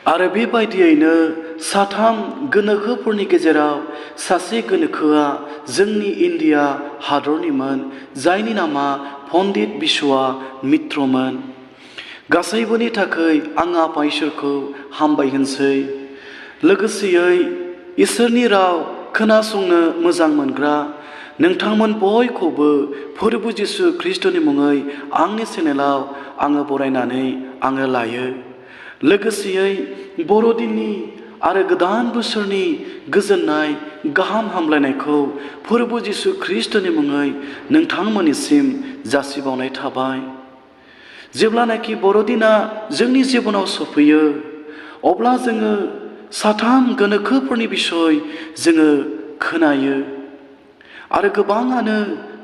आरो बेबायदियैनो साथाम गोनोखोफोरनि गेजेराव सासे गोनोखोआ जोंनि इन्डिया हादरनिमोन, जायनि नामा पन्डित बिश्वा मित्रमोन। गासैबोनि थाखाय आं आफा इसोरखौ हामबाय होनसै। लोगोसेयै इसोरनि राव खोनासंनो मोजां मोनग्रा नोंथांमोन बयखौबो फोरबु जिसु ख्रीष्टनि मुङै आंनि चेनेलाव आङो बरायनानै आङो लायो। लोगोसेयै बर'दिननि आरो गोदान बोसोरनि गोजोननाय गाहाम हामलायनायखौ फोरबु जिसु ख्रीष्टनि मुङै नोंथांमोननिसिम जासिबावनाय थाबाय। जेब्लानाखि बर'दिना जोंनि जिबनाव सफैयो, अब्ला जोङो साथाम गोनोखोफोरनि बिसय जोङो खोनायो आरो गोबाङानो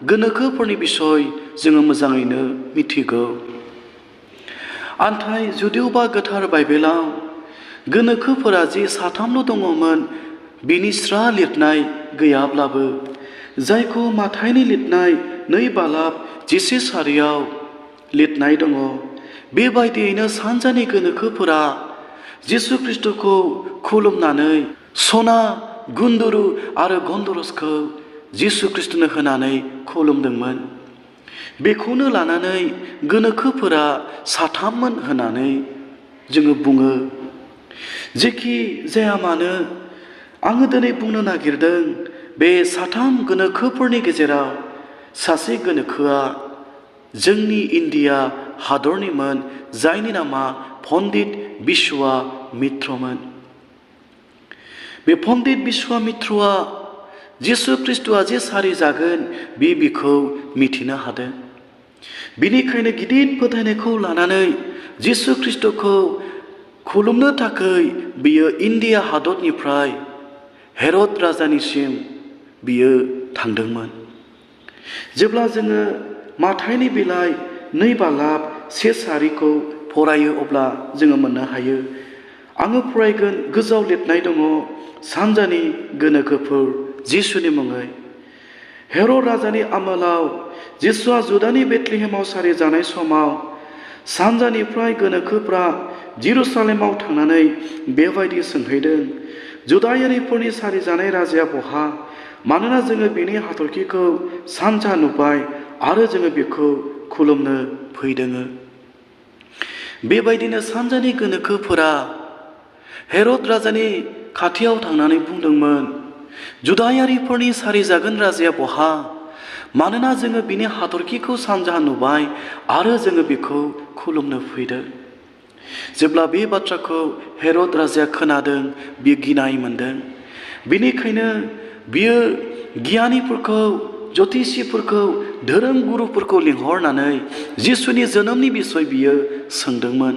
गोनोखोफोरनि बिसय जोङो मोजाङैनो मिथिगौ। नाथाय जुदिवबा गोथार बाइबेलाव गोनोखोफोरा जे साथामल' दङमोन बिनि स्रा लिरनाय गैयाब्लाबो, जायखौ माथाइनि लिरनाय 2 बालाब 10 सारियाव लिरनाय दङ, बेबायदियैनो सानजानि गोनोखोफोरा जिसु ख्रीष्टखौ खुलुमनानै सना, गुन्दुरु आरो गन्धरसखौ जिसु ख्रीष्टनो होनानै खुलुमदोंमोन। बेखौनो लानानै गोनोखोफोरा साथाममोन होननानै जोङो बुङो। जेखि जाया मानो, आङो दिनै बुंनो नागिरदों बे साथाम गोनोखोफोरनि गेजेराव सासे गोनोखोआ जोंनि इन्डिया हादरनिमोन, जायनि नामा पन्डित बिश्वा मित्रमोन। बे पन्डित बिश्वा मित्रआ जिसु ख्रीष्टआ जे सारि जागोन बिखौ मिथिनो हादों। बिनिखायनो गिदिर फोथायनायखौ लानानै जिसु ख्रीष्टखौ खुलुमनो थाखाय बियो इन्डिया हादरनिफ्राय हेरद राजानिसिम बियो थांदोंमोन। जेब्ला जोङो माथाइनि बिलाइ 2 बालाब 1 सारिखौ फरायो, अब्ला जोङो मोननो हायो। आङो फरायगोन। गोजौआव लिरनाय दङ, सानजानि गोनोखोफोर जिसुनि मुङै। हेरद राजानि आमोलाव जिसुआ जुदानि बेथलेहेमाव सारि जानाय समाव सानजानिफ्राय गोनोखोफ्रा जेरुसालेमाव थांनानै बेबायदि सोंहैदों, जुदायारिफोरनि सारि जानाय राजाया बहा? मानोना जोङो बिनि हाथरखिखौ सानजा नुबाय आरो जोङो बेखौ खुलुमनो फैदों। बेबायदिनो सानजानि गोनोखोफोरा हेरद राजानि खाथियाव थांनानै बुंदोंमोन, जुदायारिफोरनि सारि जागोन राजाया बहा? मानोना जोङो बिनि हाथरखिखौ सानजा नुबाय आरो जोङो बेखौ खुलुमनो फैदों। जेब्ला बे बाथ्राखौ हेरद राजाया खोनादों, बियो गिनाय मोनदों। बेनिखायनो बियो गियानिफोरखौ, ज्योतिषिफोरखौ, धोरोम गुरुफोरखौ लिंहरनानै जिसुनि जोनोमनि बिसय बियो सोंदोंमोन।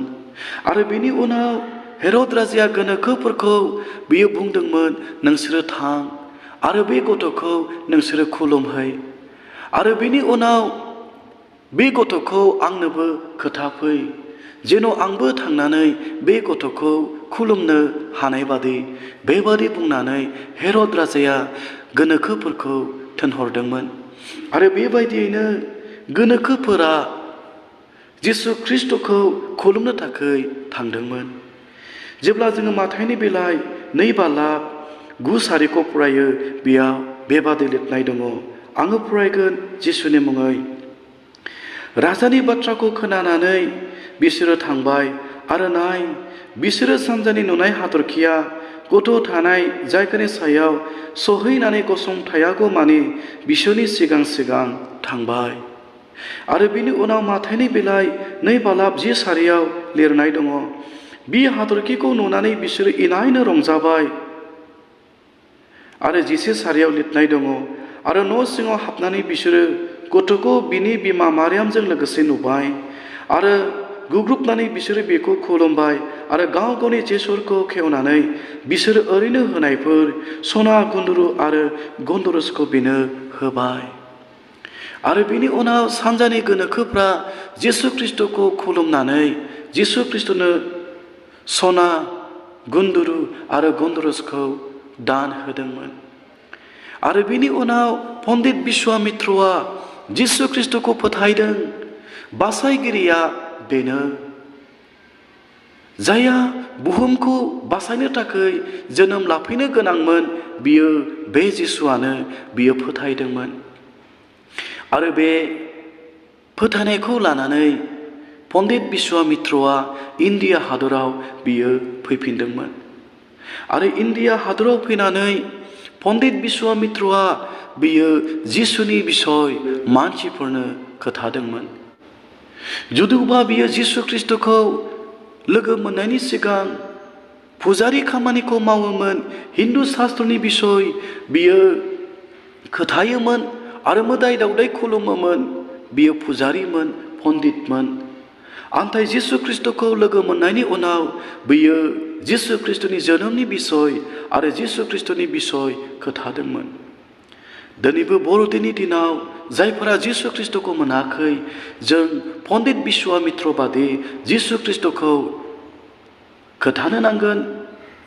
आरो बेनि उनाव हेरद राजाया गोनोखोफोरखौ बियो बुंदोंमोन, नोंसोरो थां आरो बे गथ'खौ नोंसोरो खुलुमहै। आरो बेनि उनाव बे गथ'खौ आंनोबो खोथाफै, जेन' आंबो थांनानै बे गथ'खौ खुलुमनो हानाय बादि। बेबादि बुंनानै हेरद राजाया गोनोखोफोरखौ थिनहरदोंमोन। आरो बेबायदियैनो गोनोखोफोरा जिसु ख्रीष्टखौ खुलुमनो थाखाय थांदोंमोन। जेब्ला जोङो माथाइनि बिलाइ 2 बालाब 9 सारिखौ फरायो, बेयाव बेबादि लिरनाय दङ। आङो फरायगोन जिसुनि मुङै। राजानि बाथ्राखौ खोनानानै बिसोरो थांबाय आरो नाय, बिसोरो सानजानि नुनाय हाथरखिया गथ' थानाय जायगानि सायाव सहैनानै गसंथायागौ मानि बिसोरनि सिगां सिगां थांबाय। आरो बिनि उनाव माथाइनि बिलाइ 2 बालाब 10 सारियाव लिरनाय दङ, बे हाथरखिखौ नुनानै बिसोरो इनायनो रंजाबाय। आरो 11 सारियाव लिरनाय दङ, आरो न' सिङाव हाबनानै बिसोरो गथ'खौ बिनि बिमा मारियामजों लोगोसे नुबाय। आरो गुग्रुबनानै बिसोरो बेखौ खुलुमबाय आरो गाव गावनि जेसरखौ खेवनानै बिसोरो ओरैनो होनायफोर सना, गुन्दुरु आरो गन्धरसखौ बेनो होबाय। आरो बिनि उनाव सानजानि गोनोखोफ्रा जिसु ख्रीष्टखौ खुलुमनानै जिसु ख्रीष्टनो सना, गुन्दुरु आरो गन्धरसखौ दान होदोंमोन। आरो बिनि उनाव पन्डित बिश्वा मित्रआ जिसु ख्रीष्टखौ फोथायदों, बासायगिरिया बेनो। जायहा बुहुमखौ बासायनो थाखाय जोनोम लाफैनो गोनांमोन बियो बे जिसुआनो बियो फोथायदोंमोन। आरो बे फोथायनायखौ लानानै पन्डित बिश्वामित्रआ इन्डिया हादराव बियो फैफिनदोंमोन। आरो इन्डिया हादराव फैनानै पन्डित बिश्वामित्रआ बियो जिसुनि बिसय मानसिफोरनो खोथादोंमोन। जुदिबा बियो जिसु ख्रिस्टखौ लोगो मोननायनि सिगां फुजारि खामानिखौ मावोमोन, हिन्दु शास्त्रनि बिसय बियो खोथायोमोन आरो मोदाय दावदाय खुलुमोमोन, बियो फुजारिमोन, पन्डितमोन। नाथाय जिसु ख्रिस्टखौ लोगो मोननायनि उनाव बियो जिसु ख्रिस्टनि जोनोमनि बिसय आरो जिसु ख्रिस्टनि बिसय खोथादोंमोन। दिनैबो बर'दिननि दिनाव जायफोरा जिसु ख्रिस्टखौ मोनाखै, जों पन्डित बिश्वामित्र बादि जिसु ख्रिस्टखौ खोथानो नांगोन।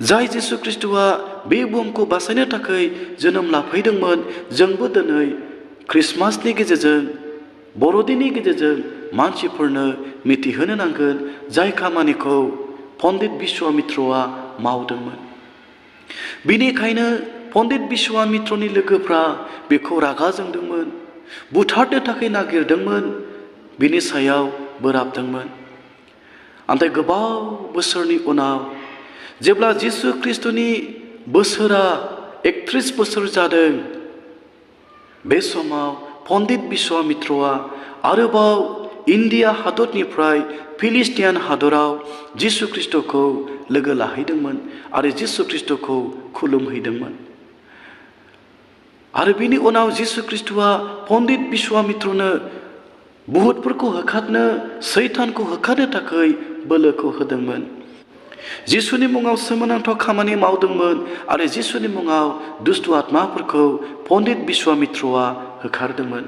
जाय जिसु ख्रिस्टआ बे बुहुमखौ बासायनो थाखाय जोनोम लाफैदोंमोन, जोंबो दिनै ख्रिस्टमासनि गेजेरजों बर'दिननि गेजेरजों मानसिफोरनो मिथिहोनो नांगोन जाय खामानिखौ पन्डित बिश्वामित्रआ मावदोंमोन। बिनिखायनो पन्डित बिश्वामित्रनि लोगोफ्रा बेखौ रागा जोंदोंमोन, बुथारनो थाखाय नागिरदोंमोन, बिनि सायाव बोराबदोंमोन। नाथाय गोबाव बोसोरनि उनाव जेब्ला जिसु ख्रिस्टनि बोसोरा 31 बोसोर जादों, बे समाव पन्डित बिश्वामित्रआ आरोबाव इन्डिया हादरनिफ्राय फिलिस्टियान हादराव जिसु ख्रिस्टखौ लोगो लाहैदोंमोन आरो जिसु ख्रिस्टखौ खुलुमहैदोंमोन। आरो बिनि उनाव जिसु ख्रिस्टआ पन्डित बिश्वामित्रनो बुहुतफोरखौ होखारनो, सैतानखौ होखारनो थाखाय बोलोखौ होदोंमोन। जिसुनि मुङाव सोमोनांथाव खामानि मावदोंमोन आरो जिसुनि मुङाव दुष्ट आत्माफोरखौ पन्डित बिश्वामित्रआ होखारदोंमोन।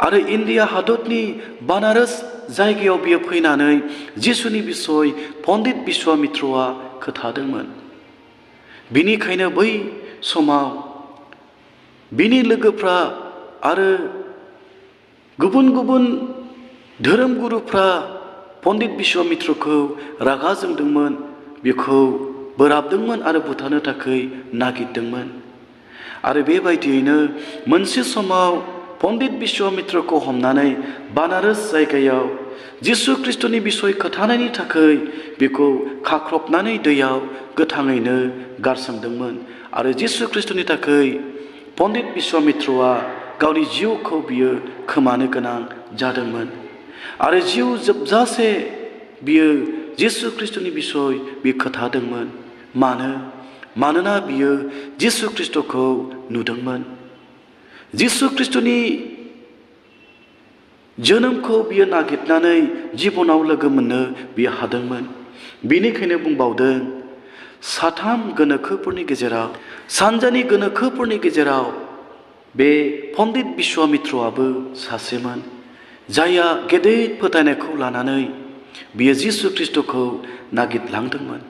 आरो इन्डिया हादरनि बानारस जायगायाव बियो फैनानै जिसुनि बिसय पन्डित बिश्वामित्रआ खोथादोंमोन। बिनिखायनो बै समाव बिनि लोगोफ्रा आरो गुबुन गुबुन धोरोम गुरुफ्रा पन्डित बिश्वामित्रखौ रागा जोंदोंमोन, बिखौ बोराबदोंमोन आरो बुथारनो थाखाय नागिरदोंमोन। आरो बेबायदियैनो मोनसे समाव पन्डित बिश्वामित्रखौ हमनानै बानारस जायगायाव जिसु ख्रिस्टनि बिसय खोथानायनि थाखाय बिखौ खाख्रबनानै दैयाव गोथाङैनो गारसोमदोंमोन। आरो जिसु ख्रिस्टनि थाखाय पन्डित बिश्वामित्रआ गावनि जिउखौ बियो खोमानो गोनां जादोंमोन। आरो जिउ जोबजासे बियो जिसु ख्रिस्टनि बिसय बियो खोथादोंमोन। मानोना बियो जिसु ख्रिस्टखौ नुदोंमोन। जिसु ख्रिस्टनि जोनोमखौ बियो नागिरनानै जिबनाव लोगो मोननो बियो हादोंमोन। बिनिखायनो बुंबावदों, सानजानि गोनोखोफोरनि गेजेराव बे पन्डित बिश्वामित्रआबो सासेमोन, जायहा गेदेर फोथायनायखौ लानानै बियो जिसु ख्रिस्टखौ नागिरलांदोंमोन।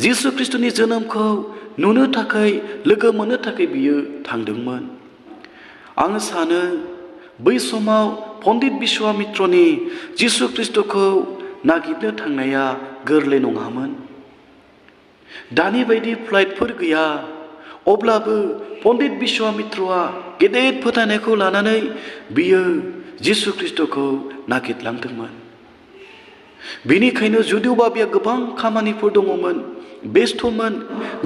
जिसु ख्रिस्टनि जोनोमखौ नुनो थाखाय, लोगो मोननो थाखाय बियो थांदोंमोन। आं सानो बै समाव पन्डित बिश्वामित्रनि जिसु ख्रिस्टखौ नागिरनो थांनाया गोरलै नङामोन। दानि बायदि फ्लाइटफोर गैया, अब्लाबो पन्डित बिश्वामित्रआ गेदेर फोथायनायखौ लानानै बियो जिसु ख्रिस्टखौ नागिरलांदोंमोन। बिनिखायनो जुदिबा बियो गोबां खामानिफोर दङमोन, बेस्थ'मोन,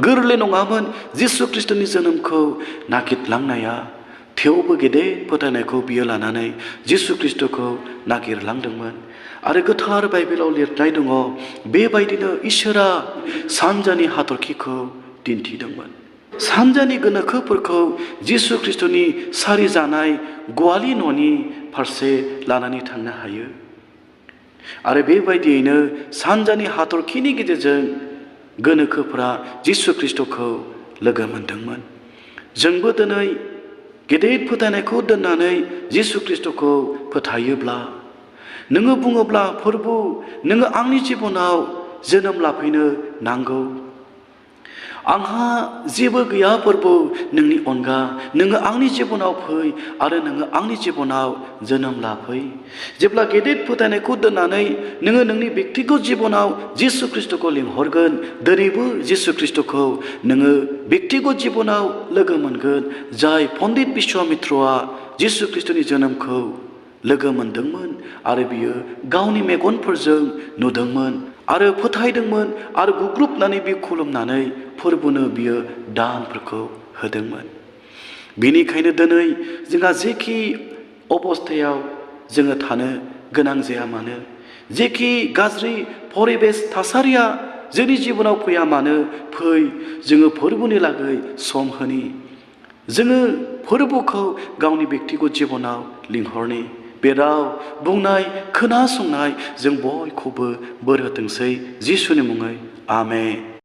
गोरलै नङामोन जिसु ख्रिस्टनि जोनोमखौ नागिरलांनाया, थेवबो गेदेर फोथायनायखौ बियो लानानै जिसु ख्रिस्टखौ नागिरलांदोंमोन। आरो गोथार बाइबेलाव लिरनाय दङ, बेबायदिनो इसोरा सानजानि हाथरखिखौ दिन्थिदोंमोन। सानजानि गोनोखोफोरखौ जिसु ख्रिस्टनि सारिजानाय गवालि न'नि फारसे लानानै थांनो हायो। आरो बेबायदियैनो सानजानि हाथरखिनि गेजेरजों गोनोखोफोरा जिसु ख्रिस्टखौ लोगो मोनदोंमोन। जोंबो दिनै गेदेर फोथायनायखौ दोननानै जिसु ख्रिस्टखौ फोथायोब्ला, नोङो बुङोब्ला, प्रभु नोङो आंनि जिबनाव जोनोम लाफैनो नांगौ, आंहा जेबो गैया प्रभु नोंनि अनगा नोङो आंनि जिबनाव फै आरो नोङो आंनि जिबनाव जोनोम लाफै जेब्ला गेदेर फोथायनायखौ दोननानै नोङो नोंनि बेक्तिगत जिबनाव जिसु ख्रिस्टखौ लिंहरगोन दिनैबो जिसु ख्रिस्टखौ नोङो बेक्तिगत जिबनाव लोगो मोनगोन जाय पन्डित बिश्वामित्रआ जिसु ख्रिस्टनि जोनोमखौ लोगो मोनदोंमोन आरो बियो गावनि मेगनफोरजों नुदोंमोन आरो फोथायदोंमोन आरो गुग्रुबनानै बे खुलुमनानै फोरबुनो बियो दानफोरखौ होदोंमोन। बेनिखायनो दिनै जोंहा जेखि अबस्थायाव जोङो थानो गोनां जाया मानो जेखि गाज्रि परिबेस थासारिया जोंनि जिबनाव फैया मानो फै जोङो फोरबुनि लागै सम होनि जोङो फोरबुखौ गावनि बेक्तिगत जिबनाव लिंहरनि बे राव बुंनाय खोनासंनाय जों बयखौबो बोर होथोंसै जिसुनि मुङै आमेन।